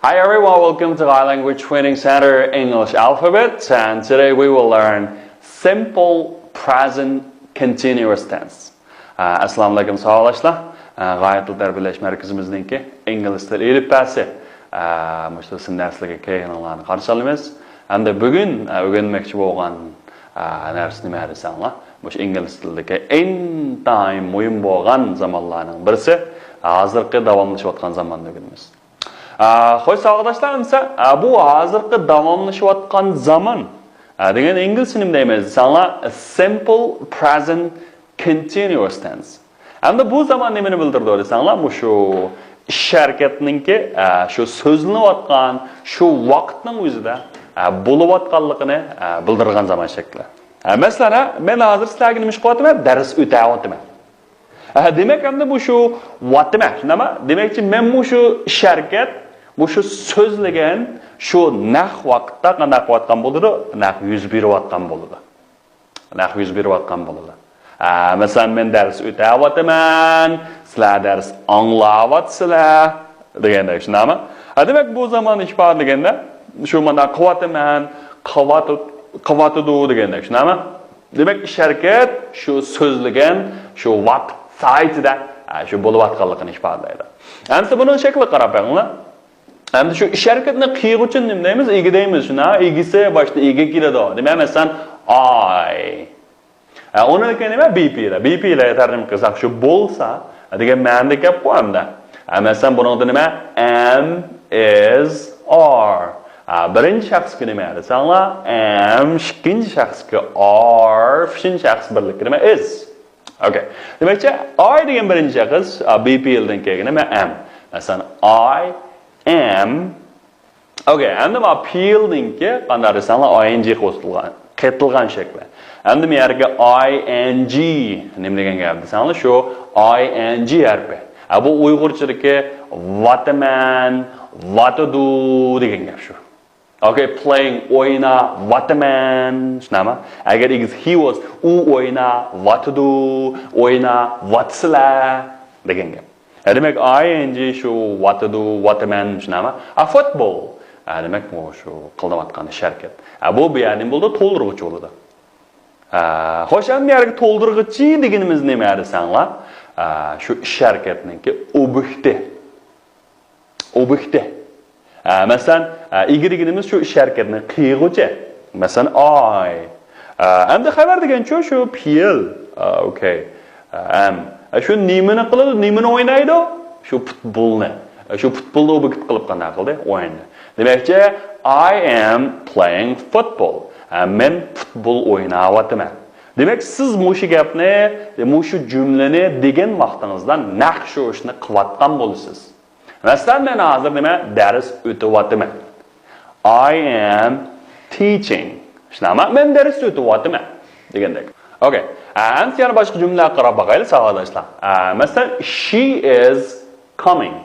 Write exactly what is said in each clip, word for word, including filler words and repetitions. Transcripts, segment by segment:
Hi everyone, welcome to Thai Language Training Center English Alphabet, and today we will learn simple present continuous tense. ئەسسالامۇئەلەيكۇم ساۋاقداشلار. غايەت تىل تەربىيەلەش مەركىزىمىزنىڭكى ئىنگلىز تىل ئېلىپبەسى مۇشۇ سىن دەرسلىكى كەينىڭلارنى قارشى ئالىمىز. ئەمدى بۈگۈن ئۆگەنمەكچى بولغان نەرسە نېمە دېسەڭلار، مۇشۇ ئىنگلىز تىلىدىكى ئىنتايىن مۇھىم بولغان زامانلارنىڭ بىرسى، ھازىرقى داۋاملىشىۋاتقان زاماننى ئۆگىنىمىز. خوش ساۋاقداشلار، ئەمسە بۇ ھازىرقى داۋاملىشىۋاتقان زامان دېگەن ئىنگلىزچە نېمە دەيمىز دېسەڭلار، simple present continuous tense. ئەمدى بۇ زامان نېمىنى بىلدۈرىدۇ دېسەڭلار، مۇشۇ ئىش ھەرىكەتنىڭكى شۇ سۆزلىنىۋاتقان شۇ ۋاقىتنىڭ ئۆزىدە بولۇۋاتقانلىقىنى بىلدۈرىدىغان زامان شەكلى. مەسىلەن، مەن ھازىر سىلەرگە نېمە ئىش قىلىۋاتىمەن؟ دەرس ئۆتەۋاتىمەن. ھە، دېمەك، ئەمدى مۇشۇ ۋاتىمەن، شۇنداقمۇ؟ دېمەكچى، مەن مۇشۇ ئىش ھەرىكەت، مۇشۇ سۆزلىگەن شۇ نەق ۋاقىتتا قانداق قىلىۋاتقان بولىدۇ؟ نەق يۈز بېرىۋاتقان بولىدۇ. نەق يۈز بېرىۋاتقان بولىدۇ. ھە، مەسىلەن، مەن دەرس ئۆتەۋاتىمەن، سىلەر دەرس ئاڭلاۋاتىسىلەر دېگەندەك، شۇنداقمۇ؟ ھە، دېمەك، بۇ زامان ئىپادىلىگەندە شۇ مانا قىلىۋاتىمەن، قىلىۋاتىدۇ، قىلىۋاتىدۇ دېگەندەك، شۇنداقمۇ؟ دېمەك، ئىش ھەرىكەت شۇ سۆزلىگەن شۇ ۋاقىت سائىتىدە، ھە، شۇ بولۇۋاتقانلىقىنى ئىپادىلەيدۇ. ئەمسە بۇنىڭ شەكلىگە قاراپ بېقىڭلار. ئەمدى شۇ ئىش ھەرىكەتنى قىلغۇچىنى نېمە دەيمىز؟ ئىگە دەيمىز، شۇنداق؟ ئىگىسى باشتا ئىگە كېلىدۇ. دېمەك، مەسىلەن، ئاي. ھە، ئۇنىڭ كېيىن نېمە؟ بى پى دە. بى پى دە تەرجىمە قىلساق، شۇ بولسا دېگەن مەنىدە گەپقۇ ئەمدى. ھە، مەسىلەن، بۇنىڭدا نېمە؟ ئەم، ئىز، ئار. ھە، بىرىنچى شەخسكە نېمە دېسەڭلار؟ ئەم، ئىككىنچى شەخسكە ئار، ئۈچىنچى شەخس بىرلىككە نېمە؟ ئىز. ئوكەي. دېمەكچى، ئاي دېگەن بىرىنچى شەخس، بى پى ئېلدىن كەلگىنى مەن ئەم. مەسىلەن، I am. ئوكەي، ئەمدى مانا پى ئېلدىنكى قانداق دېسەڭلار، ئاي ئېن جى قوشۇلغان، قېتىلغان شەكلى. ئەمدى بۇ يەرگە ئاي ئېن جى نېمە دېگەن گەپ دېسەڭلار، شۇ ئاي ئېن جى ھەرپى. ھە، بۇ ئۇيغۇرچىدىكى ۋاتىمەن، ۋاتىدۇ دېگەن گەپ شۇ. ئوكەي، playing، ئويناۋاتىمەن، شۇنداقمۇ؟ ئەگەر ئىگىسى he was، ئۇ ئويناۋاتىدۇ، ئويناۋاتىسىلەر دېگەن گەپ. ھە، دېمەك، ئاي ئېن جى شۇ ۋاتىدۇ، ۋاتىمەن، شۇنداقمۇ؟ ھە، فۇتبول. ھە، دېمەك، بۇ شۇ قىلىنىۋاتقان ئىش ھەرىكەت. ھە، بۇ، بۇ يەردە نېمە بولىدۇ؟ تولدۇرغۇچى بولىدۇ. ھە، خوش، ئەمدى بۇ يەرگە تولدۇرغۇچى دېگىنىمىز نېمە دېسەڭلار؟ ھە، شۇ ئىش ھەرىكەتنىڭكى ئوبيېكتى. ئوبيېكتى. ھە، مەسىلەن، ھە، ئىگە دېگىنىمىز شۇ ئىش ھەرىكەتنى قىلغۇچى. مەسىلەن، ئاي. ھە، ئەمدى خەۋەر دېگەنچۇ شۇ پېئىل. ھە، ئوكەي. ھە، ئەم. ھە، شۇ نېمىنى قىلىدۇ، نېمىنى ئوينايدۇ؟ شۇ پۇتبولنى. ھە، شۇ پۇتبولنى ئوبيېكت قىلىپ قانداق قىلدى؟ ئوينىدى. دېمەكچى، I am playing football. ھە، مەن پۇتبول ئويناۋاتىمەن. دېمەك، سىز مۇشۇ گەپنى، مۇشۇ جۈملىنى دېگەن ۋاقتىڭىزدا نەق شۇ ئىشنى قىلىۋاتقان بولىسىز. مەسىلەن، مەن ھازىر نېمە؟ دەرس ئۆتۈۋاتىمەن. I am teaching. شۇنداقمۇ؟ مەن دەرس ئۆتۈۋاتىمەن دېگەندەك. ئوكەي. ئەمسە يەنە باشقا جۈملىلەرگە قاراپ باقايلى، ساۋاقداشلار. ئە، مەسىلەن، she is coming.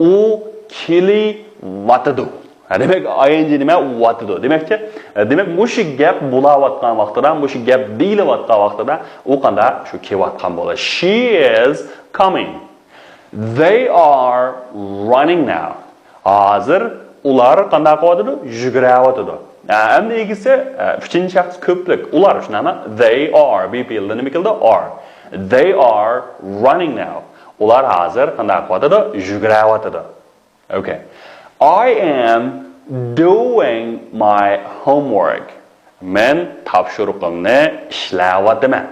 ئۇ كېلىۋاتىدۇ. ھە، دېمەك، ئاي ئېن جى نېمە؟ ۋاتىدۇ. دېمەكچى، ئە، دېمەك، مۇشۇ گەپ بولاۋاتقان ۋاقتىدا، مۇشۇ گەپ دېيىلىۋاتقان ۋاقتىدا ئۇ قانداق؟ شۇ كېلىۋاتقان بولىدۇ. She is coming. They are running now. ھازىر ئۇلار قانداق قىلىۋاتىدۇ؟ يۈگۈرۈۋاتىدۇ. ئە، ئەمدى ئىگىسى، ئە، ئۈچىنچى شەخس كۆپلۈك. ئۇلار، شۇنداقمۇ؟ They are. بى پېئىلدا نېمە كېلىدۇ؟ Are. They are running now. ئۇلار ھازىر قانداق قىلىۋاتىدۇ؟ يۈگۈرۈۋاتىدۇ. ئوكەي. I am doing my homework. مەن تاپشۇرۇقۇمنى ئىشلەۋاتىمەن.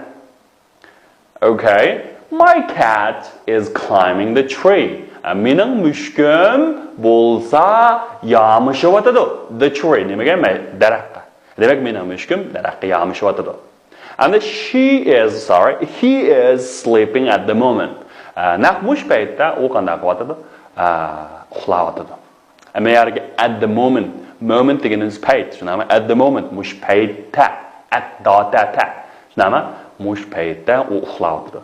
Okay. My cat is climbing the tree. ئە، مېنىڭ مۈشۈكۈم بولسا يامىشىۋاتىدۇ. The tree نېمىگە؟ مە-، دەرەخكە. دېمەك، مېنىڭ مۈشۈكۈم دەرەخكە يامىشىۋاتىدۇ. And she is, sorry, he is sleeping at the moment. ئە، نەق مۇشۇ پەيتتە ئۇ قانداق قىلىۋاتىدۇ؟ ئە، ئۇخلاۋاتىدۇ. ئەمما يەرگە at the moment، moment دېگىنىمىز پەيت، شۇنداقمۇ؟ At the moment، مۇشۇ پەيتتە، at، داتەتە، شۇنداقمۇ؟ مۇشۇ پەيتتە ئۇ ئۇخلاۋاتىدۇ.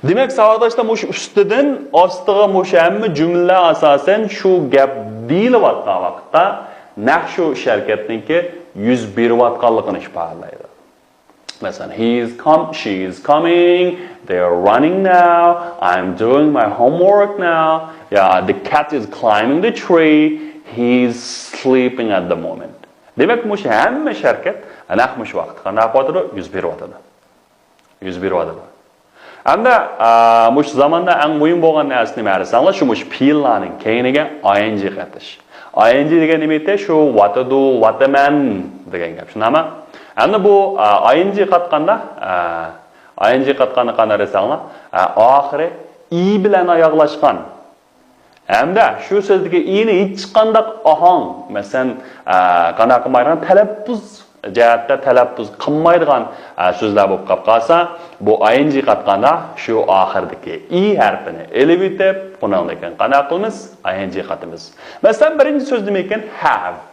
دېمەك، ساۋاقداشلار، مۇشۇ ئۈستىدىن ئاستىغا مۇشۇ ھەممە جۈملىلەر ئاساسەن شۇ گەپ دېيىلىۋاتقان ۋاقىتتا نەق شۇ ئىش ھەرىكەتنىڭكى يۈز بېرىۋاتقانلىقىنى ئىپادىلەيدۇ. مەسىلەن، he is com-، she is coming, they are running now, I'm doing my homework now, yeah, the cat is climbing the tree, He's sleeping at the moment. دېمەك، مۇشۇ ھەممە ئىش ھەرىكەت نەق مۇشۇ ۋاقىتتا قانداق قىلىۋاتىدۇ؟ يۈز بېرىۋاتىدۇ. يۈز بېرىۋاتىدۇ. ھەمدە، ئا، مۇشۇ زاماندا ئەڭ مۇھىم بولغان نەرسە نېمە دېسەڭلار، شۇ مۇشۇ پېئىللارنىڭ كەينىگە ئاينجى قېتىش. ئاينجى دېگەن نېمە ئىدى؟ شۇ ۋاتىدۇ، ۋاتىمەن دېگەن گەپ. شۇنداقمۇ؟ ئەمدى بۇ، ئا، ئاينجى قاتقاندا، ئا، ئاينجى قاتقاندا قانداق دېسەڭلار، ئا، ئاخىرى ئى بىلەن ئاياغلاشقان. ھەمدە شۇ سۆزدىكى ئىنى ھېچقانداق ئاھاڭ، مەسىلەن، ئە، قانداق قىلمايدىغان، تەلەپپۇز جەھەتتە تەلەپپۇز قىلمايدىغان، ئە، سۆزلەر بولۇپ قاپ قالسا، بۇ ئاينجى قاتقاندا شۇ ئاخىرىدىكى ئى ھەرپىنى ئېلىۋېتىپ، ئۇنىڭدىن كېيىن قانداق قىلىمىز؟ ئاينجى قاتىمىز. مەسىلەن، بىرىنچى سۆز نېمە ئىكەن؟ Have.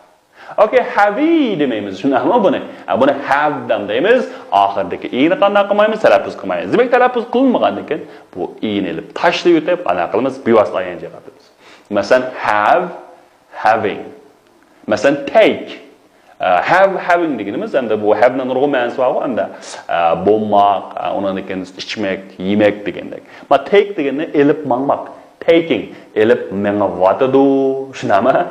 ئوكەي، have دېمەيمىز، شۇنداقمۇ بۇنى؟ ھە، بۇنى have دەم دەيمىز. ئاخىرىدىكى ئىنى قانداق قىلمايمىز؟ تەلەپپۇز قىلمايمىز. دېمەك، تەلەپپۇز قىلىنمىغاندىكىن، بۇ ئىنى ئېلىپ تاشلىۋېتىپ، قانداق قىلىمىز؟ بىۋاسىتە ئاينجى قاتىمىز. مەسىلەن، have، having. مەسىلەن، take. ئە، have، having دېگىنىمىز، ئەمدى بۇ have نىڭ نۇرغۇن مەنىسى بارغۇ، ئەمدى، ئە، بولماق، ئە، ئۇنىڭدىن كېيىن ئىچمەك، يېمەك دېگەندەك. ما take دېگەننى ئېلىپ ماڭماق. Taking، ئېلىپ مېڭىۋاتىدۇ. شۇنداقمۇ؟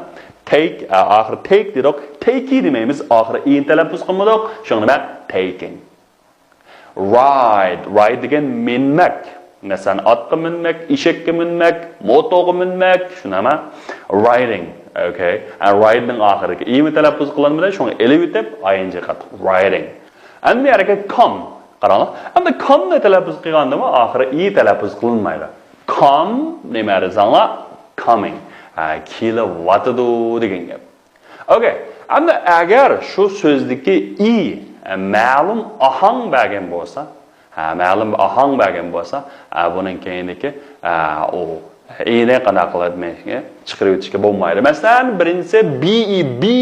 Take، ئا، ئاخىرى take دېدۇق. Takey دېمەيمىز، ئاخىرى ئىنى تەلەپپۇز قىلمىدۇق. شۇڭا نېمە؟ Taking. Ride، ride دېگەن مىنمەك. مەسىلەن، ئاتقا مىنمەك، ئېشەككە مىنمەك، موتوغا مىنمەك. شۇنداقمۇ؟ Riding. ئوكەي. ئا، ride نىڭ ئاخىرىدىكى ئىمۇ تەلەپپۇز قىلىنمىدى. شۇڭا ئېلىۋېتىپ، ئاينجى قاتتۇق. Riding. ئەمدى بۇ يەرگە come. قاراڭلار. ئەمدى come نى تەلەپپۇز قىلغاندىمۇ ئاخىرى ئى تەلەپپۇز قىلىنمايدۇ. Come نېمە دېسەڭلار؟ Coming. ھە، كېلىۋاتىدۇ دېگەن گەپ. ئوكەي. ئەمدى ئەگەر شۇ سۆزدىكى ئى، ئە، مەلۇم ئاھاڭ بەرگەن بولسا، ھە، مەلۇم بىر ئاھاڭ بەرگەن بولسا، ئە، بۇنىڭ كەينىدىكى، ئە، ئۇ ئىنى قانداق قىلىپ چىقىرىۋېتىشكە بولمايدۇ. مەسىلەن، بىرىنچىسى بى ئى، بى.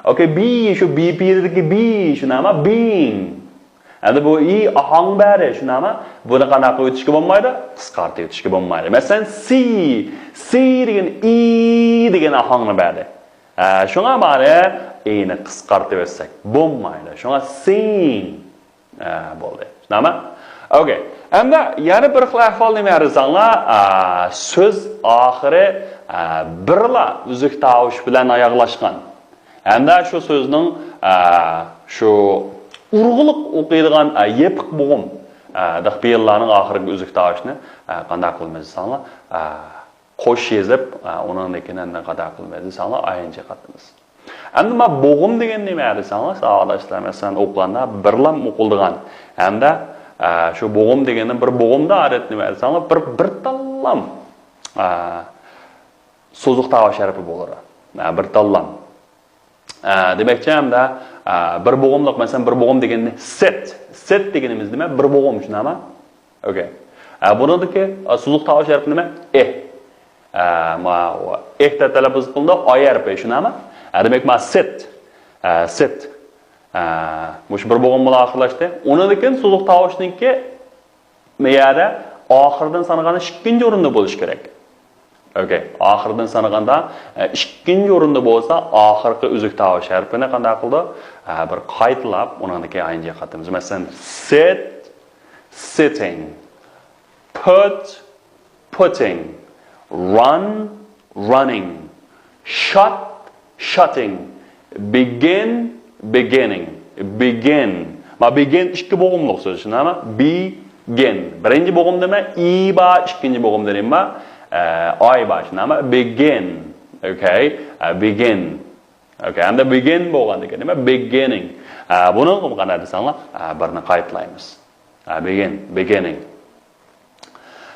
ئوكەي، بى، شۇ بى پېئىلدىكى بى، شۇنداقمۇ؟ Being. ئەمدى بۇ ئى ئاھاڭ بەردى، شۇنداقمۇ؟ بۇنى قانداق قىلىپ ئۆتۈشكە بولمايدۇ؟ قىسقارتىپ ئۆتۈشكە بولمايدۇ. مەسىلەن، سى، سى دېگەن ئى دېگەن ئاھاڭنى بەردى. ھە، شۇڭا مانا ئىنى قىسقارتىپ ئۆتسەك بولمايدۇ. شۇڭا سىڭ. ھە، بولدى. شۇنداقمۇ؟ ئوكەي. ئەمدى يەنە بىر خىل ئەھۋال نېمە دېسەڭلار؟ ئا، سۆز ئاخىرى، ئا، بىرلا ئۈزۈك تاۋۇش بىلەن ئاياغلاشقان. ھەمدە شۇ سۆزنىڭ، ئا، شۇ ئۇرغۇلۇق ئوقۇيدىغان، ئا، يېپىق بوغۇم، ئا، دېگەن پېئىللارنىڭ ئاخىرىدىكى ئۈزۈك تاۋۇشنى، ئا، قانداق قىلىمىز دېسەڭلار، ئا، قوش يېزىپ، ئا، ئۇنىڭدىن كېيىن ئەمدى قانداق قىلىمىز دېسەڭلار، ئاينجى قاتىمىز. ئەمدى مانا بوغۇم دېگەن نېمە دېسەڭلار، ساۋاقداشلار، مەسىلەن، ئوقۇغاندا بىرلام ئوقۇلىدىغان ھەمدە، ئا، شۇ بوغۇم دېگەننىڭ بىر بوغۇمدا ئادەتتە نېمە دېسەڭلار، بىر، بىر تاللام، ئا، سوزۇق تاۋۇش ھەرپى بولىدۇ. ئا، بىر تاللام. ئە، دېمەكچى، ھەمدە، ئە، بىر بوغۇملۇق، مەسىلەن، بىر بوغۇم دېگەننى سېت. سېت دېگىنىمىز نېمە؟ بىر بوغۇم، شۇنداقمۇ؟ ئوكەي. ئە، بۇنىڭدىكى، ئە، سوزۇق تاۋۇش ھەرپى نېمە؟ ئېھ. ئە، ما، ئېھ دەپ تەلەپپۇز قىلىنىدۇ، ئاي ھەرپى، شۇنداقمۇ؟ ئە، دېمەك، ما سېت. ئە، سېت. ئە، مۇشۇ بىر بوغۇم بىلەن ئاخىرلاشتى. ئۇنىڭدىن كېيىن سوزۇق تاۋۇشنىڭكى بۇ يەردە ئاخىرىدىن سانىغاندا ئىككىنچى ئورۇندا بولۇشى كېرەك. ئوكەي. ئاخىرىدىن سانىغاندا، ئە، ئىككىنچى ئورۇندا بولسا، ئاخىرقى ئۈزۈك تاۋۇش ھەرپىنى قانداق قىلىدۇ؟ ئە، بىر قايتىلاپ، ئۇنىڭدىن كېيىن ئاينجى قاتىمىز. مەسىلەن، سېت، سېتىڭ، پۇت، putting، run، running، shut، shutting، begin، beginning، begin. ما begin ئىككى بوغۇملۇق سۆز، شۇنداقمۇ؟ Begin. بىرىنچى بوغۇمدا نېمە؟ ئى بار، ئىككىنچى بوغۇمدا نېمە بار؟ ئە، ئاي بار، شۇنداقمۇ؟ Begin. ئوكەي. ئە، begin. ئوكەي. ئەمدى begin بولغاندىكىن نېمە؟ Beginning. ئە، بۇنىڭغا قانداق دېسەڭلار؟ ئە، بىرنى قايتىلايمىز. ئە، begin، beginning.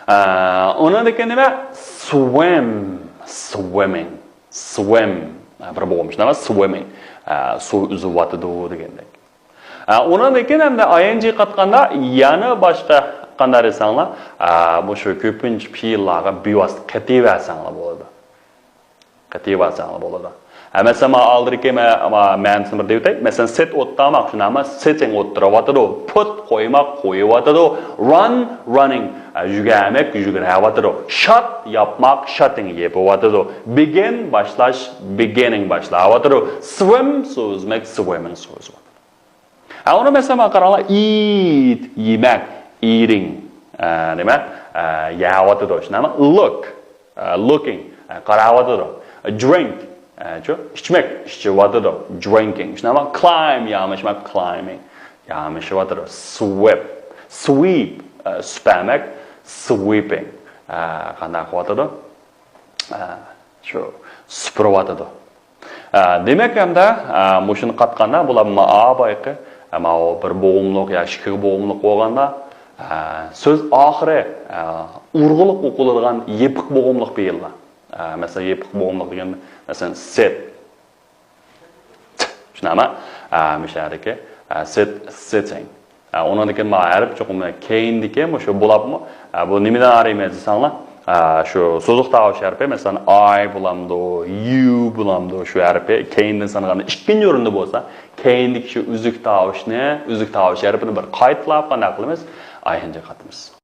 ئە، ئۇنىڭدىن كېيىن نېمە؟ Swim، swimming، swim. ئە، بىر بوغۇم شۇنداقمۇ؟ Swimming. ئە، سۇ ئۈزۈۋاتىدۇ دېگەندەك. ئە، ئۇنىڭدىن كېيىن ئەمدى ئاينجى قاتقاندا يەنە باشقا قانداق دېسەڭلار، ئە، مۇشۇ كۆپىنچە پېئىللارغا بىۋاسىتە قېتىۋەرسەڭلار بولىدۇ. قېتىۋەرسەڭلار بولىدۇ. ھە، مەسىلەن، مانا ئالدىدىكى مە-، مە-، مەنىسىنى بىر دېيىۋېتەي. مەسىلەن، سېت ئولتۇرماق، شۇنداقمۇ؟ سېتىڭ ئولتۇرۇۋاتىدۇ. پۇت قويماق، قويۇۋاتىدۇ. ران، راننىڭ، ئە، يۈگۈرمەك، يۈگۈرۈۋاتىدۇ. شات، ياپماق، شاتىڭ يېپىۋاتىدۇ. بېگىن، باشلاش، بېگىننىڭ باشلاۋاتىدۇ. سۋىم، سۇ ئۈزمەك، سۋىممىڭ سۇ ئۈزۈۋاتىدۇ. ھە، ئۇنى مەسىلەن، مانا قاراڭلار، ئىت، يېمەك، ئىتىڭ، ئە، نېمە، ئە، يەۋاتىدۇ، شۇنداقمۇ؟ لۇك، ئە، لۇكىڭ، ئە، قاراۋاتىدۇ. درىنك، ئە، شۇ ئىچمەك، ئىچىۋاتىدۇ. Drinking. شۇنداقمۇ؟ Climb، يامىشىماق، climbing. يامىشىۋاتىدۇ. Sweep. Sweep، ئە، سۈپۈرمەك، sweeping. ئە، قانداق قىلىۋاتىدۇ؟ ئە، شۇ سۈپۈرۈۋاتىدۇ. ئە، دېمەك، ئەمدى، ئە، مۇشۇنى قاتقاندا بۇلار ما-، ئا بايىقى، ئە، ماۋۇ بىر بوغۇملۇق يا ئىككى بوغۇملۇق بولغاندا، ئە، سۆز ئاخىرى، ئە، ئۇرغۇلۇق ئوقۇلىدىغان يېپىق بوغۇملۇق پېئىللار. ئە، مەسىلەن، يېپىق بوغۇملۇق دېگەن، مەسىلەن، sit. شۇنداقمۇ؟ ئە، مۇشۇ يەردىكى، ئە، sit، sitting. ئە، ئۇنىڭدىن كېيىن مانا ھەرپ چوقۇم كېيىندىكى مۇشۇ بولۇپمۇ؟ ئە، بۇ نېمىدىن ئايرىيمىز دېسەڭلار؟ ئە، شۇ سوزۇق تاۋۇش ھەرپى، مەسىلەن، I بولامدۇ، U بولامدۇ، شۇ ھەرپى كېيىندىن سانىغاندا ئىككىنچى ئورۇندا بولسا، كېيىندىكى شۇ ئۈزۈك تاۋۇشنى، ئۈزۈك تاۋۇش ھەرپىنى بىر قايتىلاپ قانداق قىلىمىز؟ I N G قاتىمىز.